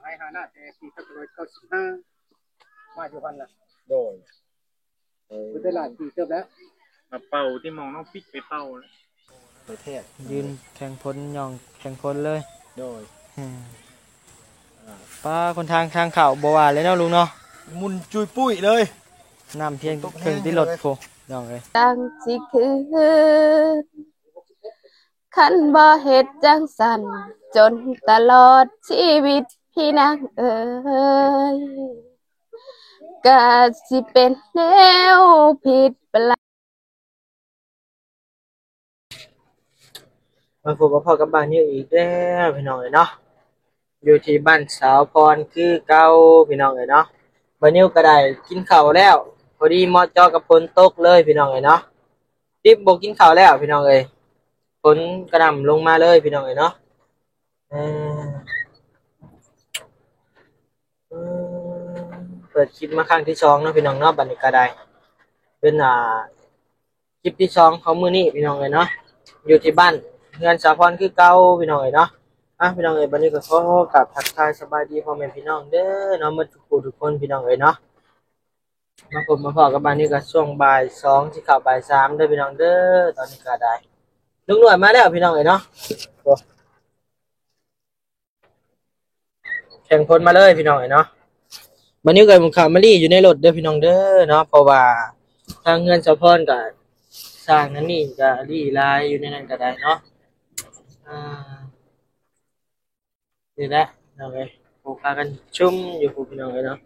ໃຫ້ຫານາແຕ່ປີສອງພັນເກົ້າຮ້ອຍເກົ້າສິບຫ້າ ມາຢູ່ຫັ້ນລະ ໂດຍ ເອີ ເປັນໄດ້ຫຼາຍປີເຕີບແລ້ວ ມາເປົ່າທີ່ໝ່ອງນ້ອງປິກໄປເປົ່າ ໄປແທກ ຢືນແຂ່ງຝົນ ຍ່ອງແຂ່ງຝົນເລີຍ ໂດຍ ອືມ ອ່າ ປ້າ ຫົນທາງ ທາງເຂົ້າບໍ່ວ່າເລີຍເນາະລຸງເນາະ ໝຸ່ນຈຸ້ຍປຸ້ຍເລີຍ ນ້ຳພຽງເຄິ່ງຕິດລົດພຸ້ນ ນ້ອງເອີຍ ຈັ່ງຊິຄືນ ຄັນບໍ່ເຮັດຈັ່ງຊັ້ນ ຈົນຕະຫຼອດຊີວິດພີ່ນາງເອີຍ ກະຊິເປັນແນວຜິດປະຫຼາດ. ມາພົບມາພໍ້ກັບບ່າວນິວອີກແລ້ວພີ່ນ້ອງເອີຍເນາະ ຢູ່ທີ່ບ້ານສາວພອນຄືເກົ່າພີ່ນ້ອງເອີຍເນາະ ບ່າວນິວກໍໄດ້ກິນເຂົ້າແລ້ວ ພໍດີເໝາະເຈາະກັບຝົນຕົກເລີຍພີ່ນ້ອງເອີຍເນາະ ດິບບໍ່ກິນເຂົ້າແລ້ວພີ່ນ້ອງເອີຍ ຝົນກະໜ່ຳລົງມາເລີຍພີ່ນ້ອງເອີຍເນາະ ເອີ ເອີ ເປີດຄລິບມາຄັ້ງທີສອງເນາະພີ່ນ້ອງເນາະ ບັດນີ້ກໍໄດ້ເປັນ ອ່າ ຄລິບທີສອງຂອງມື້ນີ້ພີ່ນ້ອງເອີຍເນາະ ຢູ່ທີ່ບ້ານເຮືອນສາວພອນຄືເກົ່າພີ່ນ້ອງເອີຍເນາະ ອ່ະ ພີ່ນ້ອງເອີຍ ບັດນີ້ກໍຂໍກາບທັກທາຍສະບາຍດີພໍ່ແມ່ພີ່ນ້ອງເດີເນາະ ໝົດທຸກຜູ້ທຸກຄົນພີ່ນ້ອງເອີຍເນາະ ມາພົບມາພໍ້ກັບບ່າວນິວກໍຊ່ວງບ່າຍສອງ ຊິເຂົ້າບ່າຍສາມເດີພີ່ນ້ອງເດີ ຕອນນີ້ກໍໄດ້ ລຸງໜວດມາແລ້ວພີ່ນ້ອງເອີຍເນາະ ໂອ້ ແຂ່ງຝົນມາເລີຍພີ່ນ້ອງເອີຍເນາະ ບ່າວນິວກໍເຂົ້າມາລີ້ຢູ່ໃນລົດເດີພີ່ນ້ອງເດີເນາະ ເພາະວ່າທາງເຮືອນສາວພອນກໍສ້າງນັ້ນນີ້ກໍລີ້ຫຼາຍຢູ່ໃນນັ້ນກໍໄດ້ເນາະ ອ່າ ນີ້ແຫຼະພີ່ນ້ອງເອີຍ ພວກພາກັນຊຸມຢູ່ພຸ້ນພີ່ນ້ອງເອີຍເນາະ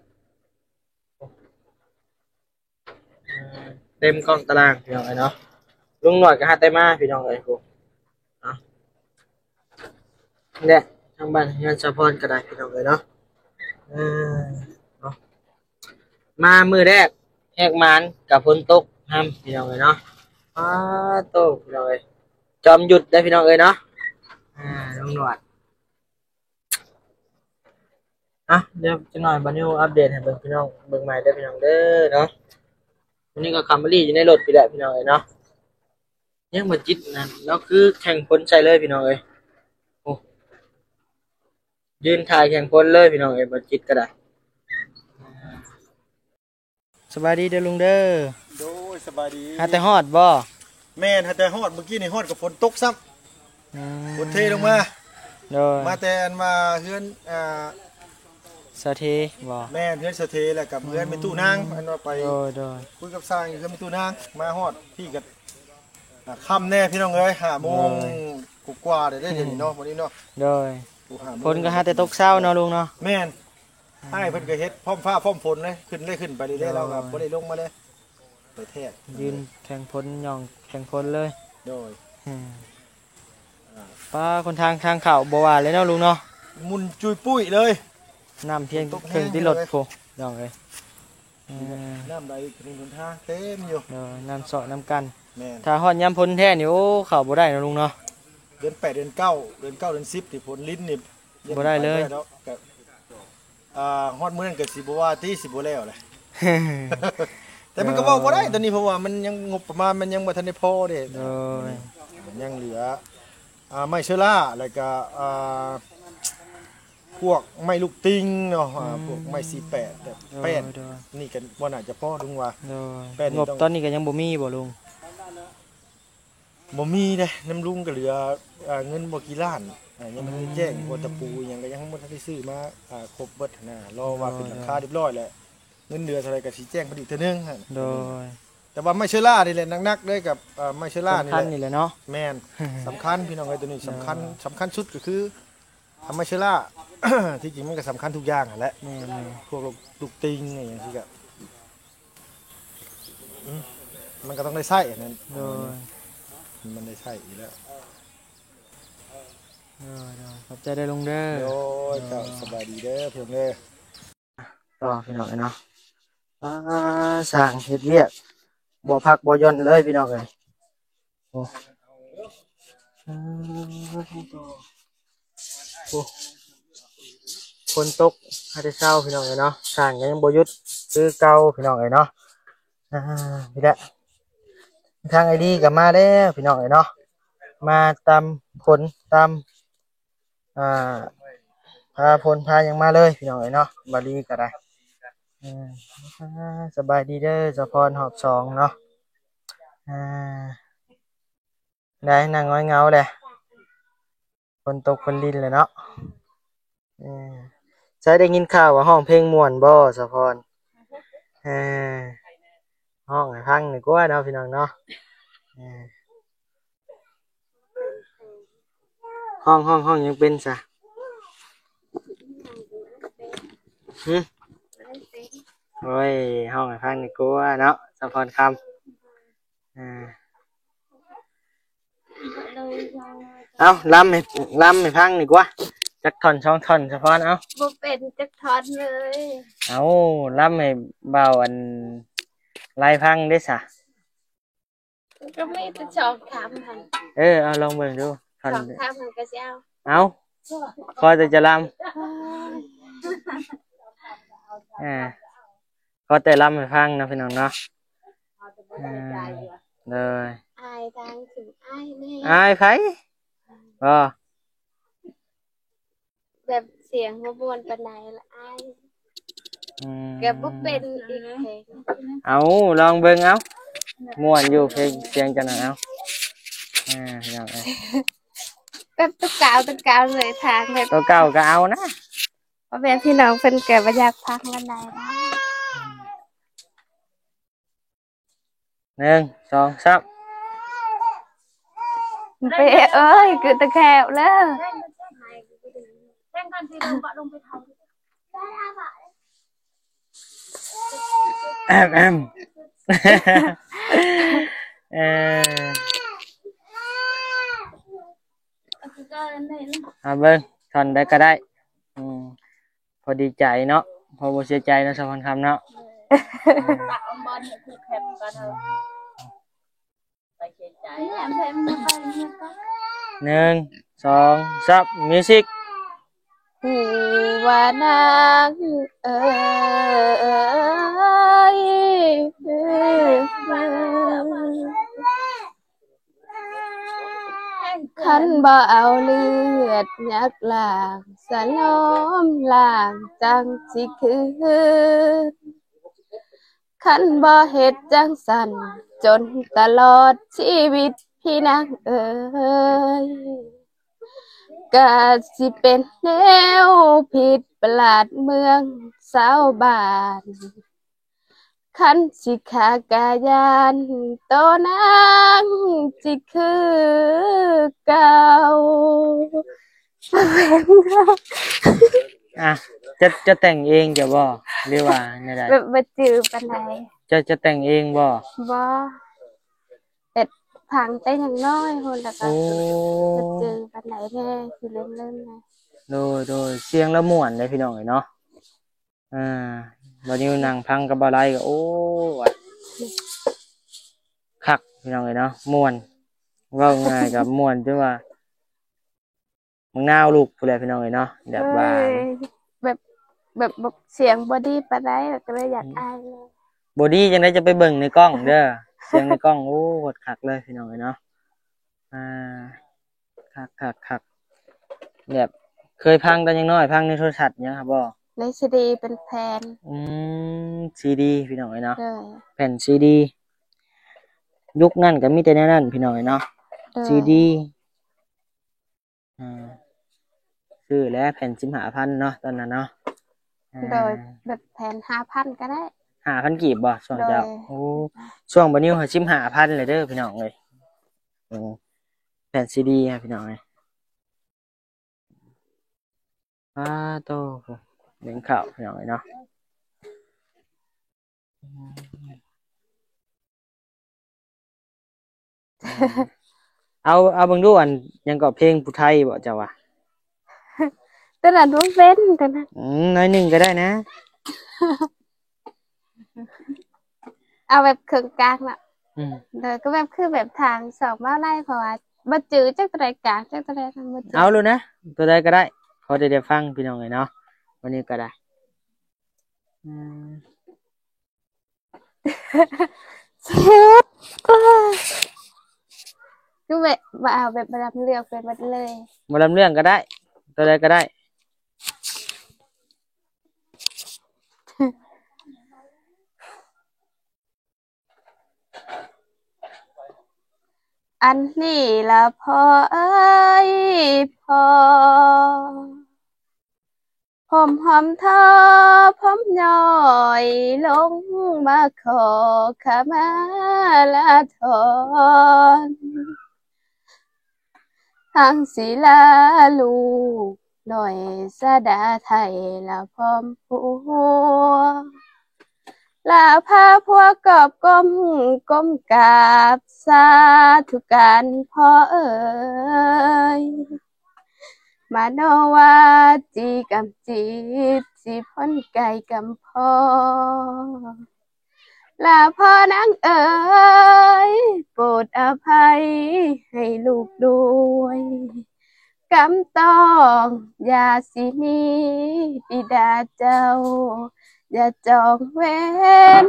ເຕັມກ້ອງຕາລາງພີ່ນ້ອງເອີຍເນາະ ລຸງໜວດກໍຫາແຕ່ມາພີ່ນ້ອງເອີຍ ເນາະ ແລະ ທາງບ້ານເຮືອນສາວພອນກໍໄດ້ພີ່ນ້ອງເອີຍເນາະ ເອີ ເນາະ ມາມື້ແລກແຮກໝານກັບຝົນຕົກນຳພີ່ນ້ອງເອີຍເນາະ ອ້າໂຕພີ່ນ້ອງເອີຍ ຈອມຢຸດໄດ້ພີ່ນ້ອງເອີຍເນາະ ອ່າ ລຸງໜວດ ອ່ະ ດຽວຈັກໜ້ອຍບ່າວນິວອັບເດດໃຫ້ເບິ່ງພີ່ນ້ອງເບິ່ງໃໝ່ເດີພີ່ນ້ອງເດີເນາະ ມື້ນີ້ກໍເຂົ້າມາລີ້ຢູ່ໃນລົດພີ້ແຫຼະພີ່ນ້ອງເອີຍເນາະ ຍັງບໍ່ຈິດນັ້ນ ລາວຄືແຂ່ງຝົນໃສ່ເລີຍພີ່ນ້ອງເອີຍ ໂອ້ ຢືນຖ່າຍແຂ່ງຝົນເລີຍພີ່ນ້ອງເອີຍ ບໍ່ຈິດກໍໄດ້. ສະບາຍດີເດີລຸງເດີ. ໂດຍ ສະບາຍດີ. ຫາແຕ່ຮອດບໍ່? ແມ່ນ ຫາແຕ່ຮອດ ມື້ກີ້ນີ້ຮອດກໍຝົນຕົກຊ້ຳ. ອືມ ຝົນເທລົງມາ. ໂດຍ ມາແຕ່ອັນວ່າເຮືອນ ອ່າ ສາເທບໍ່? ແມ່ນ ເຮືອນສາເທ ແລ້ວກໍເຮືອນແມ່ຕູ້ນາງ ອືມ ອັນວ່າໄປ ໂດຍ ໂດຍ ຄຸຍກັບຊ່າງຢູ່ເຮືອນແມ່ຕູ້ນາງ ມາຮອດພີ້ກໍ ອ່າ ຄ່ຳແນ່ພີ່ນ້ອງເອີຍ ຫ້າໂມງ ໂດຍ ກວ່າໆ ໄດ້ ໄດ້ ອືມ ເດນີ້ເນາະ ມື້ນີ້ເນາະ. ໂດຍ ໂອ້ ຫ້າໂມງ ຝົນກໍຫາແຕ່ຕົກເຊົ້າເນາະລຸງເນາະ. ແມ່ນ ອືມ ອ້າຍເພິ່ນກໍເຮັດພ້ອມຟ້າພ້ອມຝົນເລີຍ ຂຶ້ນເລີຍ ຂຶ້ນໄປເລື້ອຍໆ ໂດຍ ແລ້ວກໍບໍ່ໄດ້ລົງມາເລີຍ ໄປແທກ ຢືນແຂ່ງຝົນ ຍ່ອງແຂ່ງຝົນເລີຍ. ໂດຍ ອືມ ອ່າ ປ້າ ຄົນທາງ ທາງເຂົ້າບໍ່ວ່າເລີຍເນາະລຸງເນາະ ໝຸ່ນຈຸ້ຍປຸ້ຍເລີຍ ນ້ຳພຽງ ຝົນຕົກແຮງ ເຄິ່ງຕິດລົດ ເລີຍ ພຸ້ນ ນ້ອງເອີຍ. ເອີ ນ້ຳໄຫຼຖະໜົນຫົນທາງເຕັມຢູ່. ໂດຍ ນ້ຳເຊາະນ້ຳກັ້ນ. ແມ່ນ ຖ້າຮອດຍາມຝົນແທ້ນີ້ ໂອ້ ເຂົ້າບໍ່ໄດ້ເນາະລຸງເນາະ. ເດືອນແປດ ເດືອນເກົ້າ ເດືອນເກົ້າ ເດືອນສິບນີ້ ຝົນລິນນີ້ ບໍ່ໄດ້ເລີຍ ບໍ່ໄດ້ດອກ. ກໍ ອ່າ ຮອດມື້ນັ້ນກໍຊິບໍ່ວ່າຕິ ຊິບໍ່ແລ້ວແຫຼະ. ແຕ່ມັນກໍເວົ້າບໍ່ໄດ້ ໂດຍ ຕອນນີ້ ເພາະວ່າມັນຍັງ ງົບປະມານມັນຍັງບໍ່ທັນໄດ້ພໍເດ້. ໂດຍ ມັນຍັງເຫຼືອ ອ່າ ໄມ້ເຊີລາ ແລ້ວກໍ ອ່າ ພວກໄມ້ລູກຕິງເນາະ ອືມ ພວກໄມ້ສີ່ແປດ ແບບ ໂດຍ ແປ້ນ ໂດຍ ນີ້ກໍບໍ່ໜ້າຈະພໍລຸງວ່າ. ໂດຍ ແປ້ນນີ້ ງົບຕອນນີ້ກໍຍັງບໍ່ມີບໍ່ລຸງ? ບໍ່ມີເດ້ ນຳລຸງກໍເຫຼືອ ອ່າ ເງິນບໍ່ກີ່ລ້ານ ອ່າ ຍັງບໍ່ທັນໄດ້ແຈ້ງ ອືມ ພວກຕະປູຫຍັງກໍຍັງບໍ່ທັນໄດ້ຊື້ມາ ອ່າ ຄົບເບິດຫັ້ນນະ ລໍວ່າເປັນ ໂດຍ ຫຼັງຄາ ໂດຍ ຮຽບຮ້ອຍແລ້ວ ເງິນເດືອນເທົ່າໃດກໍຊິແຈ້ງເພິ່ນອີກເທື່ອໜຶ່ງ. ໂດຍ ແຕ່ວ່າໄມ້ເຊີລານີ້ແຫຼະໜັກໆເລີຍ ກັບ ເອີ ໄມ້ເຊີລານີ້ແຫຼະ ສຳຄັນນີ້ແຫຼະເນາະ. ແມ່ນ ສຳຄັນພີ່ນ້ອງເອີຍ ຕົວນີ້ສຳຄັນ ໂດຍ ສຳຄັນສຸດກໍຄື ອ່າ ໄມ້ເຊີລາ ທີ່ຈິງມັນກໍສຳຄັນທຸກຢ່າງຫັ້ນແຫຼະ. ແມ່ນໆ ພວກລູກຕິງອີ່ຫຍັງຊີ້ກໍ ອືມ ມັນກໍຕ້ອງໄດ້ໃຊ້ອັນນັ້ນ. ໂດຍ ມັນໄດ້ໃຊ້ຢູ່ແລ້ວ. ໂດຍໆ ຂອບໃຈເດີລຸງເດີ. ໂດຍ ເຈົ້າ ໂດຍ ສະບາຍດີເດີພີ່ນ້ອງເດີ. ຕໍ່ພີ່ນ້ອງເອີຍເນາະ ອ່າ ຊ່າງເຮັດວຽກ ບໍ່ພັກບໍ່ຢ່ອນເລີຍພີ່ນ້ອງເອີຍ. ໂອ້ ໂອ້ ຝົນຕົກຫາແຕ່ເຊົ້າພີ່ນ້ອງເອີຍເນາະ ຊ່າງກໍຍັງບໍ່ຢຸດຄືເກົ່າພີ່ນ້ອງເອີຍເນາະ. ອ່າ ນີ້ແຫຼະ ທາງອ້າຍລີກໍມາແລ້ວພີ່ນ້ອງເອີຍເນາະ ມາຕາມຝົນຕາມ ອ່າ ພາຝົນພາຫຍັງມາເລີຍພີ່ນ້ອງເອີຍເນາະ ບາລີກໍໄດ້. ເອີ ອ່າ ສະບາຍດີເດີສາວພອນຮອບສອງເນາະ. ອ່າ ໄດ້ນັ່ງຫງອຍເຫງົາແຫຼະ ຝົນຕົກຝົນລິນແຫຼະເນາະ. ເອີ ໃສ ໄດ້ຍິນຂ່າວວ່າຮ້ອງເພງມ່ວນບໍ່ສາວພອນ? ເອີ ຮ້ອງໃຫ້ຟັງດີກວ່າເນາະພີ່ນ້ອງເນາະ. ເອີ ຮ້ອງ ຮ້ອງ ຮ້ອງຫຍັງເປັນຊະ? ຫຶ? ໂອ້ຍ ຮ້ອງໃຫ້ຟັງດີກວ່າເນາະ ສາວພອນຄຳ. ເອີ ເອົາ ລຳໃຫ້ ລຳໃຫ້ຟັງດີກວ່າ ຈັກທ່ອນສອງທ່ອນສາວພອນ. ເອົາ ບໍ່ເປັນຈັກທ່ອນເລີຍ. ເອົາ ລຳໃຫ້ບ່າວອັນໄລຟັງເດ້ສະ. ກໍມີແຕ່ສອງຄຳຫັ້ນ. ເອີ ເອົາລອງເບິ່ງດູ ສອງຄຳຫັ້ນກໍຊິເອົາ. ເອົາ ຂໍແຕ່ຈະລຳ ເອີ ຂໍແຕ່ລຳໃຫ້ຟັງເນາະພີ່ນ້ອງເນາະ. ເອີ ໂດຍ ອາຍທາງເຖິງອາຍແດ່. ອາຍໃຜ? ບໍ່ ແບບສຽງບໍ່ມ່ວນປານໃດລະອາຍ. ອືມ ກໍບໍ່ເປັນອີກເພງ. ເອົາ ລອງເບິ່ງເອົາ ມ່ວນຢູ່ເພງສຽງຈັ່ງນັ້ນ. ເອົາ ອ່າ ພີ່ນ້ອງເອີຍ ແບບຕົວເກົ່າ ຕົວເກົ່າເລີຍ ທາງແບບຕົວເກົ່າກໍເອົານະ. ພໍ່ແມ່ພີ່ນ້ອງເພິ່ນກໍບໍ່ຢາກຟັງປານໃດນະ. ໜຶ່ງ ສອງ ສາມ. ເປ້ເອີຍ ຄືຕະແຄວເລີຍ. ແອມ ແອມ ເອີ ເອົາເບິ່ງ ທ່ອນໃດກໍໄດ້. ອືມ ພໍດີໃຈເນາະ ພໍບໍ່ເສຍໃຈເນາະ ສາວພອນຄຳເນາະ. ໜຶ່ງ ສອງ ສາມ ມິວສິກ. ຮູ້ວ່ານາງເອີຍ ຄັນບໍ່ເອົາເລືອດຍັກລ້າງ ສະຫຼອມລ້າງຈັ່ງຊິຄືນ. ຄັນບໍ່ເຮັດຈັ່ງຊັ້ນຈົນຕະຫຼອດຊີວິດ ພີ່ນາງເອີຍ ກະຊິເປັນແນວຜິດປະຫຼາດເມືອງຊາວບ້ານ. ຄັນຊິຂ້າກະຢ້ານໂຕນາງຊິຄືເກົ່າ. ອ່ະ ຈະ ຈະແຕ່ງເອງຈະບໍ່ ຫຼືວ່າແນວໃດ? ແບບບໍ່ຈື່ປານໃດ. ຈະ ຈະແຕ່ງເອງບໍ່? ບໍ່ ແບບຟັງແຕ່ຍັງນ້ອຍພຸ້ນ ແລ້ວກໍ ໂອ້ ບໍ່ຈື່ປານໃດແດ່ ຊິເລີ່ມໆນະ. ໂດຍ ໂດຍ ສຽງລະມ່ວນເດ້ພີ່ນ້ອງເອີຍເນາະ. ອ່າ ບ່າວນິວນັ່ງຟັງກັບບ່າວໄລກໍ ໂອ້ ຄັກພີ່ນ້ອງເອີຍເນາະ ມ່ວນ ເວົ້າງ່າຍກໍມ່ວນ ຈົນວ່າບັກນາວລຸກພຸ້ນແຫຼະພີ່ນ້ອງເອີຍເນາະ ແບບວ່າ ເອີຍ ແບບ ແບບ ແບບສຽງບໍ່ດີປານໃດ ກໍເລີຍຢາກອາຍ. ບໍ່ດີຈັ່ງໃດຈະໄປເບິ່ງໃນກ້ອງເດີ ສຽງໃນກ້ອງ ໂອ້ ໂຄດຄັກເລີຍພີ່ນ້ອງເອີຍເນາະ. ອ່າ ຄັກໆໆ ແບບເຄີຍຟັງຕອນຍັງນ້ອຍ ຟັງໃນໂທລະທັດຫຍັງຫັ້ນບໍ່? ໃນຊີດີເປັນແຜ່ນ. ອືມ ຊີດີພີ່ນ້ອງເອີຍເນາະ. ໂດຍ ແຜ່ນຊີດີ ຍຸກນັ້ນກໍມີແຕ່ແນວນັ້ນພີ່ນ້ອງເອີຍເນາະ. ໂດຍ ຊີດີ ອ່າ ຊື້ແລ້ວແຜ່ນສິບຫ້າພັນເນາະ ຕອນນັ້ນເນາະ. ອ່າ ໂດຍ ແບບແຜ່ນຫ້າພັນກໍໄດ້. ຫ້າພັນກີບບໍ່ຊ່ວງເຈົ້າ? ໂດຍ ໂອ້ ຊ່ວງບ່າວນິວຫ້າ ສິບຫ້າພັນເລີຍເດີພີ່ນ້ອງເອີຍ. ອືມ ແຜ່ນຊີດີໃຫ້ພີ່ນ້ອງເອີຍ. ປາໂຕ ໜຶ້ງເຂົ້າພີ່ນ້ອງເອີຍເນາະ. ເອົາ ເອົາເບິ່ງດູ ອັນຫຍັງເກາະ ເພງຜູ້ໄທບໍ່ເຈົ້າວ່າ? ໂຕນັ້ນບໍ່ເປັນ ໂຕນັ້ນ. ອືມ ໜ້ອຍໜຶ່ງກໍໄດ້ນະ. ເອົາແບບເຄິ່ງກາງເນາະ. ອືມ ໂດຍ ກໍແບບຄືແບບທາງສອງເວົ້າໄດ້ ເພາະວ່າບໍ່ຈື່ຈັກໂຕໃດກາງ ຈັກໂຕໃດນະ ບໍ່ຈື່. ເອົາໂລດນະ ໂຕໃດກໍໄດ້ ພໍໄດ້ ໄດ້ຟັງພີ່ນ້ອງເອີຍເນາະ ວັນນີ້ກໍໄດ້. ອືມ ຄືແບບວ່າເອົາແບບໝໍລຳເລື່ອງໄປໝົດເລີຍ. ໝໍລຳເລື່ອງກໍໄດ້ ໂຕໃດກໍໄດ້. ອັນນີ້ລະພໍ່ເອີຍພໍ່ ຜົມຫອມທໍ້ ຜົມຍ້ອຍລົງມາຂໍຂະມາລາຖອນ ທັງສິລາລູກໜ້ອຍສະດາໄທລະພ້ອມຜົວ ລາພາຜົວກອບກົ້ມ ກົ້ມກາບສາທຸການພໍ່ເອີຍ ມະໂນວາຈີກຳຈິດ ຊິພົ້ນໄກກຳພໍ ລາພໍ່ນາງເອີຍ ໂປດອະໄພໃຫ້ລູກດ້ວຍ ກຳຕ້ອງຢ່າຊິມີ ບິດາເຈົ້າຢ່າຈອງເວນ.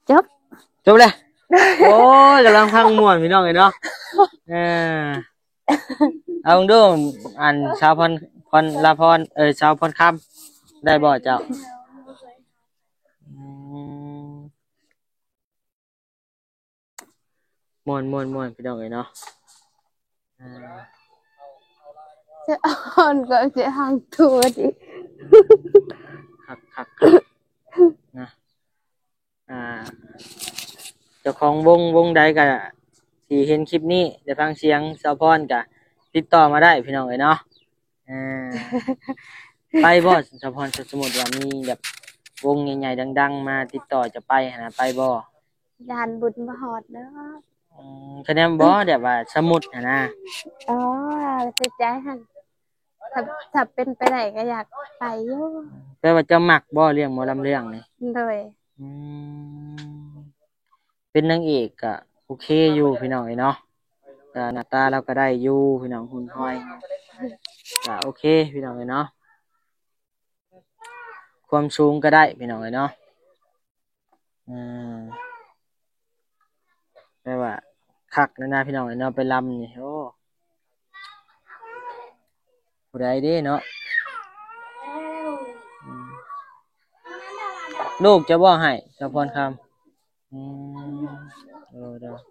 ຈົບ ຈົບແລ້ວ. ໂອ້ຍ ກຳລັງຟັງມ່ວນພີ່ນ້ອງເອີຍເນາະ. ເອີ ເອົາເບິ່ງດູ ອັນ ສາວພອນ ພອນ ລາພອນ ເອີ ສາວພອນຄຳ ໄດ້ບໍ່ເຈົ້າ? ອືມ ມ່ວນໆໆ ພີ່ນ້ອງເອີຍເນາະ. ອ່າ ຈະອ່ອນກໍຈະຫາງຕົວຕິ ຄັກໆໆ ນະ. ອ່າ ເຈົ້າຂອງວົງ ວົງໃດກະທີ່ເຫັນຄລິບນີ້ ໄດ້ຟັງສຽງສາວພອນກະຕິດຕໍ່ມາໄດ້ພີ່ນ້ອງເອີຍເນາະ. ເອີ ໄປບໍ່ສາວພອນ ສົມມຸດວ່າມີແບບວົງໃຫຍ່ໆ ດັງໆ ມາຕິດຕໍ່ຈະໄປຫັ້ນນະ ໄປບໍ່? ຢ້ານບຸນບໍ່ຮອດເດີ. ອືມ ຄະແນນບໍ່ ແບບວ່າສົມມຸດຫັ້ນນະ. ອໍ ໃນໃຈຫັ້ນ ຖ້າ ຖ້າເປັນໄປໄດ້ກໍຢາກໄປຢູ່. ແປວ່າເຈົ້າມັກບໍ່ ເລື່ອງໝໍລຳເລື່ອງນີ້? ໂດຍ. ອືມ ເປັນນາງເອກກະໂອເຄຢູ່ພີ່ນ້ອງເອີຍເນາະ. ກະໜ້າຕາລາວກະໄດ້ຢູ່ພີ່ນ້ອງ ຫຸ່ນຫອຍກະໂອເຄພີ່ນ້ອງເອີຍເນາະ. ຄວາມສູງກະໄດ້ພີ່ນ້ອງເອີຍເນາະ. ອືມ ແປວ່າຄັກແລ້ວນະພີ່ນ້ອງເອີຍເນາະ ໄປລຳນີ້. ໂອ້ ຜູ້ໃດເດ້ເນາະ. ອືມ ລູກເຈົ້າບໍ່ໃຫ້ ສາວພອນຄຳ? ອືມ ໂດຍໆ.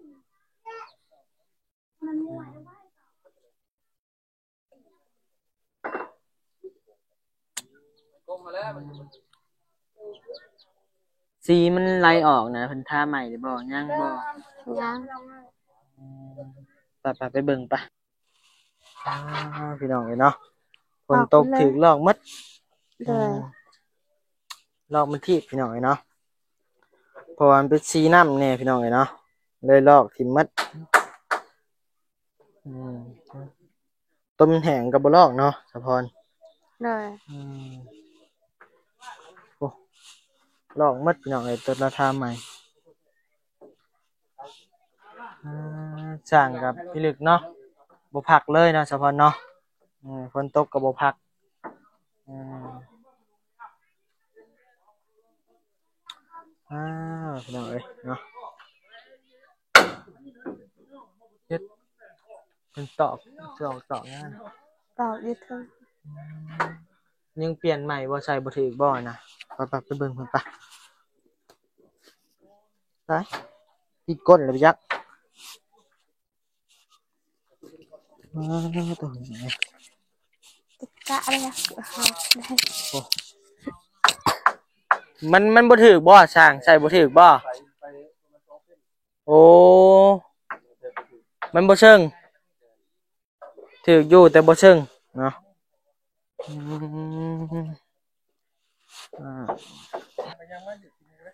ສີມັນໄຫຼອອກນະ ເພິ່ນທາໃໝ່ຫຼືບໍ່? ຍັງບໍ່? ຍັງ. ໄປໆ ໄປເບິ່ງປະ. ອ້າວ ພີ່ນ້ອງເອີຍເນາະ ຝົນຕົກຖືກລອກໝົດ. ໂດຍ. ອືມ ລອກມັນທີບພີ່ນ້ອງເອີຍເນາະ ເພາະວ່າມັນເປັນສີນ້ຳແດ່ພີ່ນ້ອງເອີຍເນາະ ເລີຍລອກຖິ້ມໝົດ. ອືມ ຕົ້ນແຫ້ງກໍບໍ່ລອກເນາະ ສາວພອນ. ໂດຍ. ອືມ ໂອ້ ລອກໝົດພີ່ນ້ອງເອີຍ ຕົ້ນລະທາໃໝ່. ອ່າ ຊ່າງກັບພິລຶກເນາະ ບໍ່ພັກເລີຍເນາະ ສາວພອນເນາະ. ເອີ ຝົນຕົກກໍບໍ່ພັກ. ເອີ ອ້າວ ພີ່ນ້ອງເອີຍເນາະ ເຮັດເປັນຕອກ ຕອກ ຕອກຫຍັງ ຕອກຢູ່ເທິງ. ຍັງປ່ຽນໃໝ່ບໍ່ ໃສ່ບໍ່ຖືກບໍ່ນະ? ໄປໆ ໄປເບິ່ງເພິ່ນປະ. ໄປ ຕິດກົ້ນແລ້ວໄປຈັກ. ອ້າ ໂຕນີ້ ກະເລີຍ ໂອ້ ມັນ ມັນບໍ່ຖືກບໍ່ ຊ່າງ ໃສ່ບໍ່ຖືກບໍ່? ໂອ້ ມັນບໍ່ເຊິ່ງ. ຖືກຢູ່ແຕ່ບໍ່ເຊິ່ງເນາະ. ອືມ ອ່າ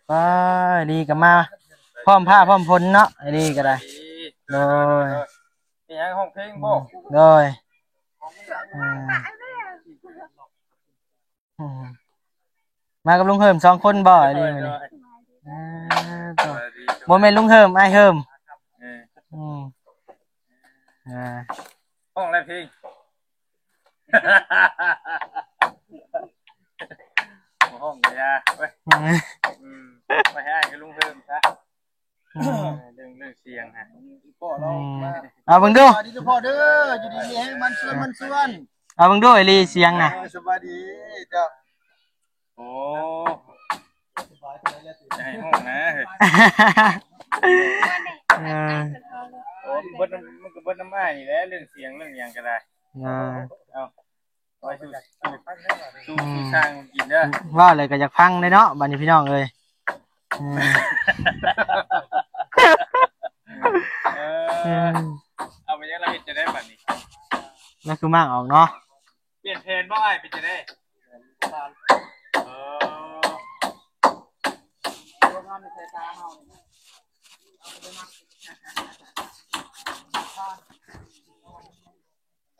ໄປ ດີກໍມາພ້ອມຟ້າພ້ອມຝົນເນາະ ດີກໍໄດ້. ໂດຍ. ມີຫຍັງ ຮ້ອງເພງບໍ່? ໂດຍ. ອ່າ ອືມ ມາກັບລຸງເຮີມສອງຄົນບໍ່? ໂດຍ ໂດຍ. ອ່າ ໂຕ ບໍ່ແມ່ນລຸງເຮີມ ອ້າຍເຮີມ. ເອີ ອືມ ອ່າ ຮ້ອງແລ້ວເພງ ຮ້ອງກະຢ່າເວີຍ. ອືມ ໄປໃຫ້ອ້າຍກັບລຸງເຮີມຊະ. ອືມ ເລື່ອງ ເລື່ອງສຽງຫັ້ນ ອືມ ເອົາເບິ່ງດູ ສະບາຍດີເດີພໍ່ເດີ ຢູ່ດີມີແຮງ ໝັ້ນຊວນ ໝັ້ນຊວນ. ເອົາເບິ່ງດູ ອີ່ຫຼີ ສຽງນະ. ເອີ ສະບາຍດີເຈົ້າ. ໂອ້ ຢ່າໃຫ້ຮ້ອງນະເຮີ້ຍ. ເອີ ໂອ້ ມັນເບິດນຳ ມັນກໍເບິດນຳອ້າຍນີ້ແຫຼະ ເລື່ອງສຽງເລື່ອງຫຍັງກໍໄດ້. ອ່າ ເອົາ ໄວ້ສູ່ ສູ່ ສູ່ ອືມ ສູ່ສ້າງກິນເດີ. ເວົ້າແລ້ວກໍຢາກຟັງເດ້ເນາະ ບັດນີ້ພີ່ນ້ອງເອີຍ. ອືມ ເອີ ເອີ ເອົາໄປຍັງລະເຮັດຈັ່ງໃດບັດນີ້? ລະຄືມັກອອກເນາະ. ປ່ຽນແຜນບໍ່ອ້າຍ ເປັນຈັ່ງໃດ? ເອີ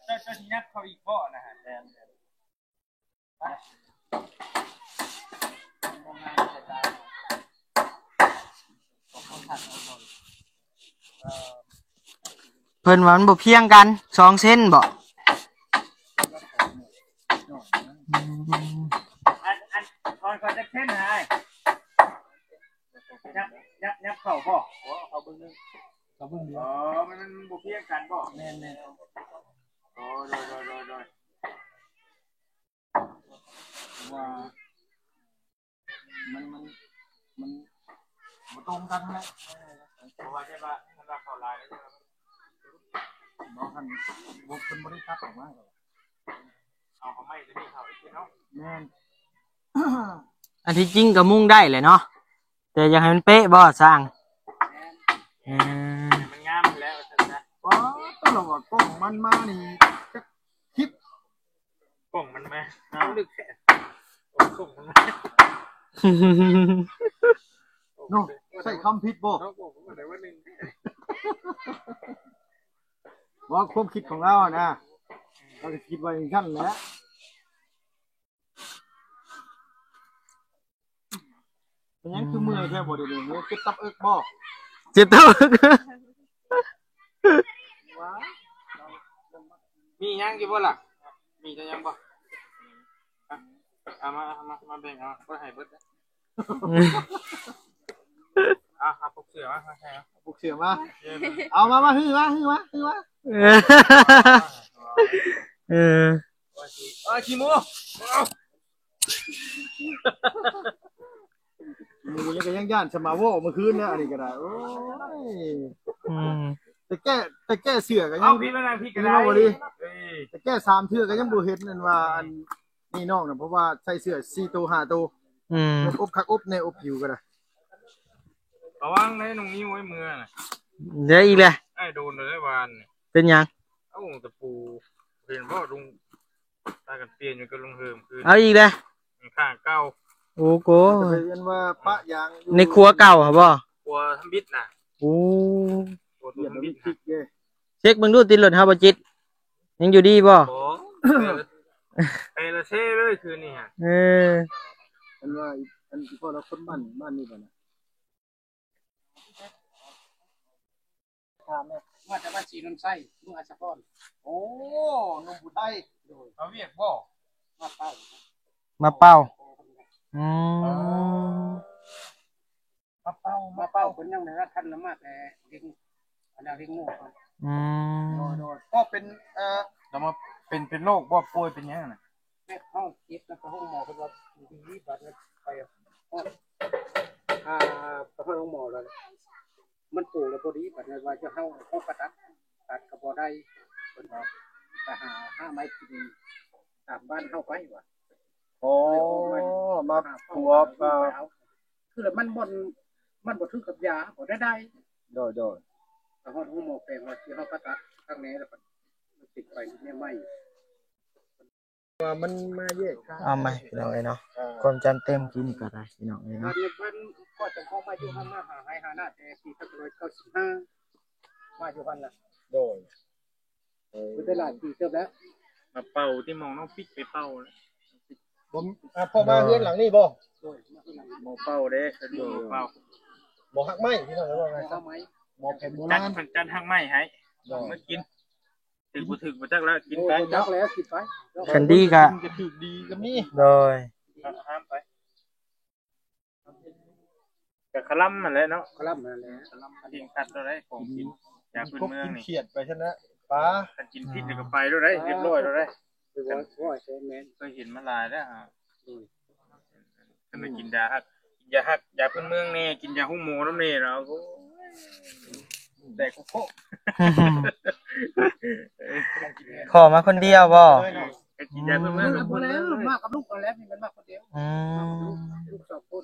ເຈົ້າ ເຈົ້າຊິຍັບເຂົ້າອີກບໍ່ນະ? ແມ່ນ ແມ່ນ. ເພິ່ນວ່າມັນບໍ່ພຽງກັນ ສອງເຊັນບໍ? ອືມ ອັນ ອັນ ທອນເຂົາຈັກເຊັນຫາຍ? ຍັບ ຍັບ ຍັບເຂົ້າບໍ່? ເຂົ້າເບິ່ງໜຶ່ງ ເຂົ້າເບິ່ງດຽວ. ອໍ ມັນ ມັນບໍ່ພຽງກັນບໍ່? ແມ່ນໆ. ອໍ ໂດຍ ໂດຍ ໂດຍ ໂດຍ. ວ່າມັນ ມັນ ມັນບໍ່ຕົງກັນຫັ້ນແຫຼະ. ເພາະວ່າ ເພາະວ່າ ເພາະວ່າເຂົາຫຼາຍແລ້ວ ບໍ່ ຄັນບໍ່ ເພິ່ນບໍ່ໄດ້ຕັດອອກມາ ເອົາເຂົ້າໄມ້ຕົວນີ້ເຂົ້າອີກເນາະ. ແມ່ນ ອັນທີ່ຈິງກໍມຸງໄດ້ແຫຼະເນາະ ແຕ່ຢາກໃຫ້ມັນເປະບໍ່ຊ່າງ? ແມ່ນ ເອີ ໃຫ້ມັນງາມແລ້ວຊັ້ນຊະ. ວ້າ ແຕ່ລະວ່າກ້ອງມັນມານີ້ຈັກຄລິບ ກ້ອງມັນມາ ອ້າວ ມັນລຶກແທ້ ກ້ອງມັນມາ ເນາະ ໃຊ້ຄຳຜິດບໍ່? ເນາະ ກ້ອງມັນໄດ້ວ່າໜຶ່ງ ວ່າຄວາມຄິດຂອງລາວນະ ລາວກໍຄິດວ່າຈັ່ງຊັ້ນແຫຼະ. ເປັນຫຍັງຄືເມື່ອຍແທ້ບໍ່ ດຽວນີ້? ເຈັບຕັບເອິກບໍ່? ເຈັບຕັບເອິກ. ມີຫຍັງຢູ່ບໍ່ລະ? ມີແຕ່ຫຍັງບໍ່? ເອົາມາ ເອົາມາ ມາແບ່ງເອົາ ບໍ່ໃຫ້ເບິດເດີ. ເອົາ ເອົາປົກເສື້ອມາ ມາໃສ່ເອົາ ປົກເສື້ອມາ. ເອົາມາ ມາ ມາ ຮື້ມາ ຮື້ມາ ຮື້ມາ. ເອີ ເອີ ຂີ້ໝູ. ໝູນີ້ກໍຍັງຢ້ານສະມາວໍມື້ຄືນນະ ອັນນີ້ກໍໄດ້. ໂອ້ຍ ອືມ ແຕ່ແກ້ ແຕ່ແກ້ເສື້ອກໍຍັງ ເອົາ ພີ່ມານັ່ງ ພີ່ກໍໄດ້ ແຕ່ແກ້ສາມເທື່ອກໍຍັງບໍ່ເຫັນ ອັນວ່າ ອັນນີ້ນ້ອງນະ ເພາະວ່າໃສ່ເສື້ອສີ່ໂຕຫ້າໂຕ. ອືມ ອົບຄັກອົບແນ່ ອົບຜິວກໍໄດ້. ລະວັງເດ້ນ້ອງນິວ ໄວ້ເມືອນະ ເດຍອີກແລ້ວ. ອ້າຍໂດນແລ້ວວານນີ້ ເປັນຫຍັງ? ເອົ້າ ຕະປູ ເຫັນບໍ່ລຸງ ພາກັນປ່ຽນຢູ່ກັບລຸງເຮີມຄືນ ເອົາອີກແລ້ວ ຂ້າງເກົ່າ. ໂອ້ໂກ ເປັນວ່າປະຢາງຢູ່ ໃນຄົວເກົ່າຫັ້ນບໍ່? ຄົວທຳອິດນະ. ໂອ້ ຄົວທຳອິດນະ. ເຊັກເບິ່ງດູຕິດລົດເຮົາບໍ່ຈິດ ຍັງຢູ່ດີບໍ່? ບໍ່ ໄປລະເຊເລີຍຄືນນີ້. ເອີ ອັນວ່າ ອັນທີ່ພໍ່ລາວຄົນບ້ານ ບ້ານນີ້ບໍ່ນະ? ຖາມແດ່ ມາຈາກບ້ານສີນວນໄຊ ເມືອງອັດສະພອນ. ໂອ້ ໜຸ່ມຜູ້ໄທ. ໂດຍ ມາວຽກບໍ່? ມາເປົ່າ ມາເປົ່າ. ອືມ ເອີ ມາເປົ່າ ມາເປົ່າ ເພິ່ນຍັງໄດ້ຮັບທັນລະມາດແຕ່ເຮັດ ອັນນັ້ນເຮັດງູ. ອືມ ໂດຍ ໂດຍ ກໍເປັນ ເອີ ແລ້ວມາເປັນ ເປັນໂລກບໍ່ ປ່ວຍເປັນຫຍັງນະ? ແມ່ເຮົາເຈັບນະ ໄປໂຮງໝໍ ເພິ່ນວ່າດີ ບາດນີ້ໄປຮອດ ອ່າ ໄປຮອດໂຮງໝໍແລ້ວ ມັນໂປ່ງແລ້ວພໍດີ ບາດນີ້ວ່າຈະເຮົາ ເຮົາກໍຕັດ ຕັດກໍບໍ່ໄດ້ ເພິ່ນວ່າໄປຫາ ຫາໄມ້ກິນຕາມບ້ານເຮົາໄປວ່າ. ອໍ ມາຂົວ ຄືລະມັນບໍ່ ມັນບໍ່ຖືກກັບຢາ ບໍ່ໄດ້ໄດ້. ໂດຍ ໂດຍ ໄປຮອດໂຮງໝໍແຂວງວ່າຊິເຮົາກໍຕັດທາງແນ່ແລ້ວ ມັນຕິດໄປແນວໃໝ່. ວ່າມັນມາແຍກທາງ ເອົາໃໝ່ພີ່ນ້ອງເອີຍເນາະ. ເອີ ຄວາມຈຳເຕີມກິນກໍໄດ້ພີ່ນ້ອງເອີຍເນາະ. ບັດນີ້ເພິ່ນກໍຈະເຂົ້າມາຢູ່ຫັ້ນ ມາຫາໄຮ່ຫານາແຕ່ປີສອງພັນເກົ້າສິບຫ້າ ມາຢູ່ຫັ້ນລະ. ໂດຍ ເອີ ເພິ່ນໄດ້ຫຼາຍປີເຕີບແລ້ວ. ມາເປົ່າທີ່ໝອງນ້ອງປິກໄປເປົ່າ. ບໍ່ ອ່າ ພໍ່ມາເຮືອນຫຼັງນີ້ບໍ່? ໂດຍ ມາເຮືອນຫຼັງນີ້. ໝໍເປົ່າເດ້ ເພິ່ນໝໍເປົ່າ ໝໍຮັກໄມ້ ພີ່ນ້ອງເອີຍ ວ່າໄງ ໝໍຮັກໄມ້ ໝໍແຜນໂບລານ ຈັດ ເພິ່ນຈັດຮັກໄມ້ໃຫ້. ໂດຍ ເອົາມາກິນ. ຖືກບໍ່ຖືກບໍ່ຈັກແລ້ວ ກິນໄປ ໂອ້ ບໍ່ຈັກແລ້ວ ກິນໄປ. ຄັນດີກໍ ຖືກດີກໍມີ. ໂດຍ ຫ້າມໄປ ກໍຄະລຳຫັ້ນແຫຼະເນາະ ຄະລຳຫັ້ນແຫຼະ ຄະລຳ ເຄັ່ງຄັດເທົ່າໃດ ຂອງກິນ ຢາພື້ນເມືອງນີ້ ກິນຂຽດໄປຊັ້ນນະ ປາ ຄັນກິນຜິດນີ້ກໍໄປໂລດໄດ໋ ຮຽບຮ້ອຍໂລດໄດ໋. ໂອ້ຍ ແມ່ນ ເຄີຍເຫັນມາຫຼາຍແລ້ວ. ໂດຍ ຄັນໄດ້ກິນຢາຮັກ ຢາຮັກ ຢາພື້ນເມືອງແດ່ ກິນຢາໂຮງໝໍນຳແດ່ລາວ. ໂອ້ຍ ແຕກໂຄະ ຂໍມາຄົນດຽວບໍ່? ກິນຢາພື້ນເມືອງ ບໍ່ແລ້ວ ມາກັບລູກຫັ້ນແຫຼະ ມີແມ່ນມາຄົນດຽວ. ອືມ ມາກັບລູກ ລູກສອງຄົນ.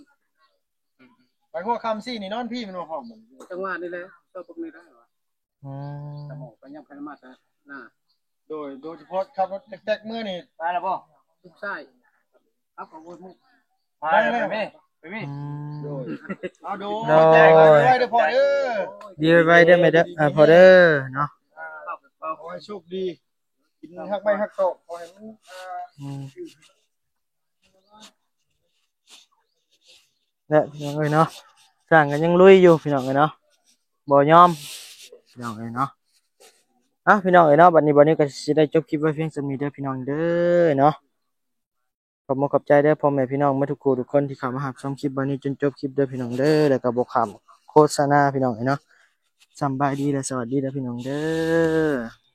ໄປຫົວຄ່ຳຊີ້ນີ້ນອນພີ້ແມ່ນບໍ່? ພ້ອມ ຈັງຫວະນີ້ແຫຼະ ຊອບເບິ່ງນີ້ໄດ້ຫວາ? ອືມ ສະໝອງໄປຍາມໃຜມາແຕ່ໜ້າ. ໂດຍ ໂດຍສະເພາະຂັບລົດແຕັກໆເມືອນີ້ ໄປແລ້ວບໍ່? ລູກຊາຍ ຄັບເອົາໂອ້ຍ ໄປແລ້ວ ໄປມີ ໄປມີ. ອືມ ໂດຍ ເອົາ ໂດຍ ໂດຍ ໄວໆເດີພໍ່ເດີ ດີໄວໆເດີແມ່ເດີ ເອີ ພໍ່ເດີເນາະ. ຂໍໃຫ້ໂຊກດີ ກິນຮັກໄມ້ຮັກຕອກ ຂໍໃຫ້ມັນ ອືມ ແຫຼະພີ່ນ້ອງເອີຍເນາະ ຊ່າງກໍຍັງລຸຍຢູ່ພີ່ນ້ອງເອີຍເນາະ ບໍ່ຍອມພີ່ນ້ອງເອີຍເນາະ. ອ່ະ ພີ່ນ້ອງເອີຍເນາະ ບັດນີ້ບ່າວນິວກໍຊິໄດ້ຈົບຄລິບໄວ້ພຽງສ່ຳນີ້ເດີພີ່ນ້ອງເດີເນາະ. ຂອບອົກຂອບໃຈເດີພໍ່ແມ່ພີ່ນ້ອງໝົດທຸກຜູ້ທຸກຄົນທີ່ເຂົ້າມາຮັບຊົມຄລິບບ່າວນິວຈົນຈົບຄລິບເດີພີ່ນ້ອງເດີ ແລ້ວກໍບໍ່ຂ້າມໂຄສະນາພີ່ນ້ອງເອີຍເນາະ. ສຳບາຍດີ ແລະ ສະຫວັດດີເດີພີ່ນ້ອງເດີ.